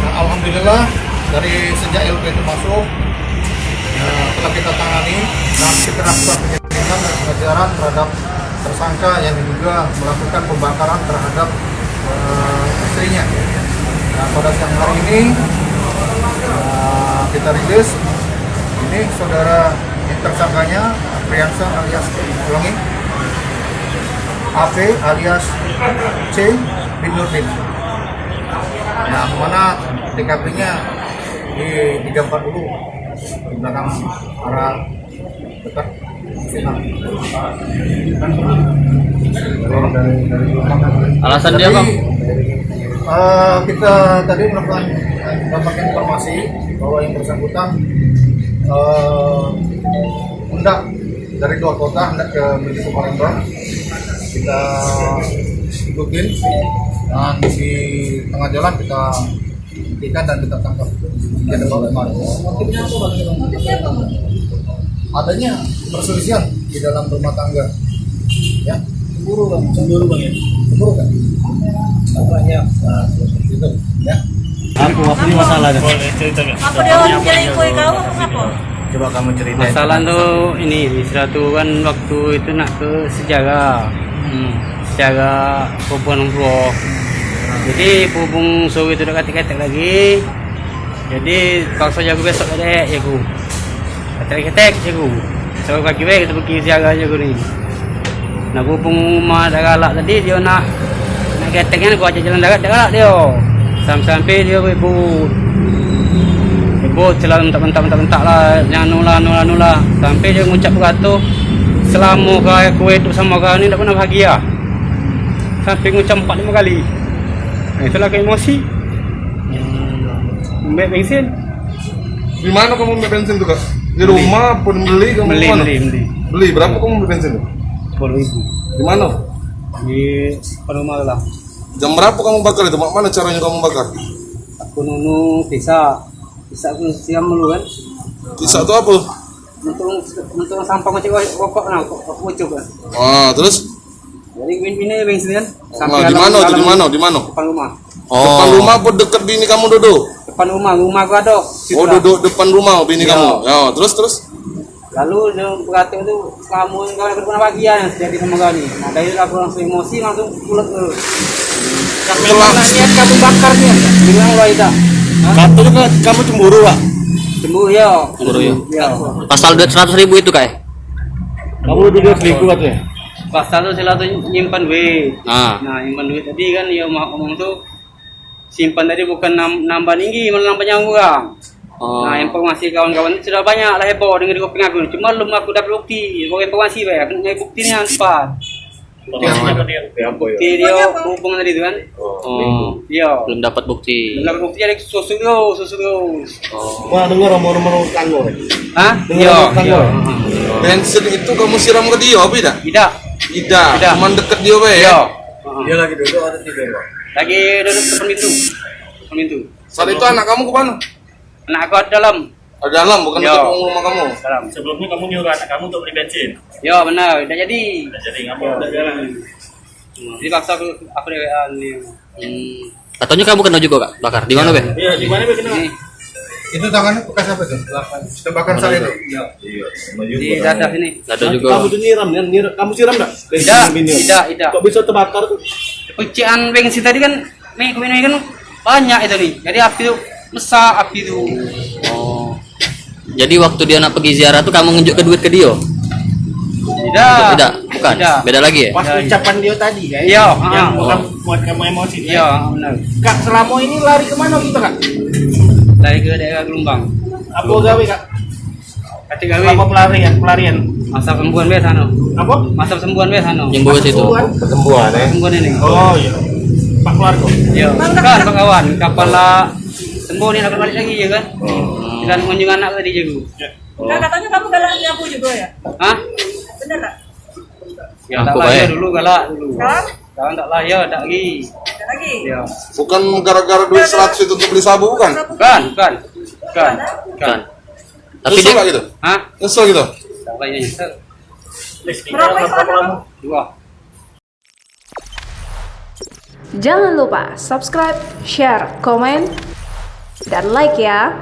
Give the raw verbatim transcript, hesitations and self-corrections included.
Nah, alhamdulillah, dari sejak L P itu masuk, ya, telah kita tangani dan kita lakukan penyelidikan dan pengejaran terhadap tersangka yang diduga melakukan pembakaran terhadap, eh, istrinya. Nah, pada siang hari ini, eh, kita rilis, ini saudara tersangkanya, Apriansa alias, ulangi, A P alias C bin Nurdin. Nah, mana T K P-nya di tiga empat puluh, di belakang arah dekat Sina. Alasan dia, Bang? Eh, kita tadi melakukan, mendapatkan informasi bahwa yang bersangkutan, eh, hendak dari luar kota, hendak ke, menuju ke Palembang. Kita ikutin, dan di tengah jalan kita hentikan dan kita tangkap. Kita bawa kemari. Adanya perselisihan di dalam rumah tangga. Ya. Cemburu, Bang. Cemburu, Bang, ya? Cemburu, kan? Apa ya? Nah, seperti itu. Ya. Apa, apa masalahnya? Apa dia orang nyari kue kau, apa? Coba kamu cerita. Masalah tu ini, Misra tu kan waktu itu nak ke sejarah. Hmm, sejarah hubungan orang tua. Jadi, berhubung suruh itu dak katek-katek lagi. Jadi, paksa jago besok dak dek, jago. Katek-katek, jago. Suruh kaki bae kita pergi sejarah jago ni. Nah, berhubung rumah dak galak tadi, dia nak, nak ketek kan, gua ajak jalan darat, dak galak dia. Sampai-sampai dia ribut. Ribut, selalu mentak-mentak, mentak-mentak lah. Yang nula, nula, nula. Sampai dia ngucap beratur, "Selama kau, aku hidup sama kau ni, dak pernah bahagia." Sampai ngucap empat lima kali. Nah, itulah aku emosi. Ambil bensin. Di mana kamu ambil bensin tu, Kak? Di rumah apa beli kamu? Beli, mana? Beli, beli. Beli, berapa kamu ambil bensin tu? Sepuluh ribu. Di mana? Di depan rumah lah. Jam berapa kamu bakar itu? Mak mana caranya kamu bakar? Aku nunu tisak. Tisak aku siram dulu kan. Tisak tu apa? Untuk, untuk sampah macam rokok nah, rokok, rokok ucup kan. Ah, terus? Jadi min-, ini bensin kan. Sampai di mana tu? Di mana? Di mana? Depan rumah. Oh. Depan rumah apa dekat bini kamu duduk? Depan rumah, rumah aku ada. Oh, duduk depan rumah bini kamu. Ya, terus, terus? Lalu dia berkata tu, "Kamu yang kau kena bahagia yang terjadi sama kau ni." Nah, dari aku langsung emosi, langsung pulut tu. Memang nak niat kamu bakar niat. Bilang lo itu. Hah? Katanya kamu cemburu, Pak? Cemburu, ya. Cemburu, ya. Ya. Pasal duit seratus ribu itu, Kak, ya? Kamu lebih dia selingkuh katanya? Pasal tu salah tu nyimpan duit. Ah. Nah, nyimpan duit tadi kan, dia mau ngomong tu, simpan tadi bukan nam-, nambah tinggi, malah nambah nyawa orang. Oh. Nah, informasi kawan-kawan tu sudah banyak lah heboh dengan di kuping aku. Cuma belum aku dapat bukti. Baru informasi bae, aku nak nyari bukti ni yang cepat. Informasi apa dia? Bukti apa ya? Bukti dia hubungan tadi tu kan. Oh. Iya. Belum dapat bukti. Belum dapat bukti, jadi susu terus, susu terus. Oh. Wah, dengar omong-omong tetangga. Hah? Dengar omong tetangga. Iya. Bensin itu kamu siram ke dia apa tidak? Tidak. Tidak. Tidak. Cuman deket dia bae, ya? Iya. Dia lagi duduk atau tidur, Pak? Lagi duduk depan pintu. Depan pintu. Saat itu anak kamu ke mana? Anak aku ada dalam. Ada dalam, bukan dekat rumah kamu? Dalam. Sebelumnya kamu nyuruh anak kamu untuk beli bensin? Ya, benar. Tidak jadi. Tidak jadi, ngapa? Tidak jalan. Jadi paksa aku, aku dewean ni. Hmm. Katanya kamu kena juga, Kak, bakar. Di mana, Be? Iya, di mana, Be, kena? Ini. Itu tangannya bekas apa tuh? Terbakar saat itu? Iya. Iya, sama juga. Di dada sini. Dada juga. Kamu tuh nyiram, ya? Nyiram. Kamu siram nggak? Tidak, tidak, tidak. Kok bisa terbakar tuh? Pecikan bensin tadi kan, nih, kemana kan banyak itu nih. Jadi api tuh besar, api tuh. Oh. Jadi waktu dia nak pergi ziarah tuh kamu ngenjuk ke duit ke dia? Tidak. Tidak, bukan. Tidak. Beda lagi ya? Pas ucapan dia tadi, kan? Iya, yang buat kamu emosi, kan? Iya, benar. Kak, selama ini lari kemana kita, Kak? Lari ke daerah Gelombang. Apa gawe, Kak? Kate gawe. Selama pelarian, pelarian. Masa sembuhan be sano. Apa? Masa sembuhan be sano. Yang bawa situ. Sembuhan? Persembuhan, eh. Sembuhan ini. Oh, iya. Pak keluarga? Iya. Bukan, Pak kawan. Kapan lah sembuh ni nak balik lagi, ya kan? Oh. Kita ngunjung anak tadi, jago. Ya. Enggak, katanya kamu galak nyapu juga, ya? Hah? Bener tak? Ya, tak lah, ya, dulu galak dulu. Sekarang? Sekarang tak lah, ya, tak lagi. Tak lagi? Ya. Bukan gara-gara duit seratus itu untuk beli sabu, bukan? Bukan, bukan. Bukan. Bukan. Tapi nyesel dia gitu? Hah? Nyesel gitu? Banyak nyesel. Berapa lama? Dua. Jangan lupa subscribe, share, komen, dan like ya.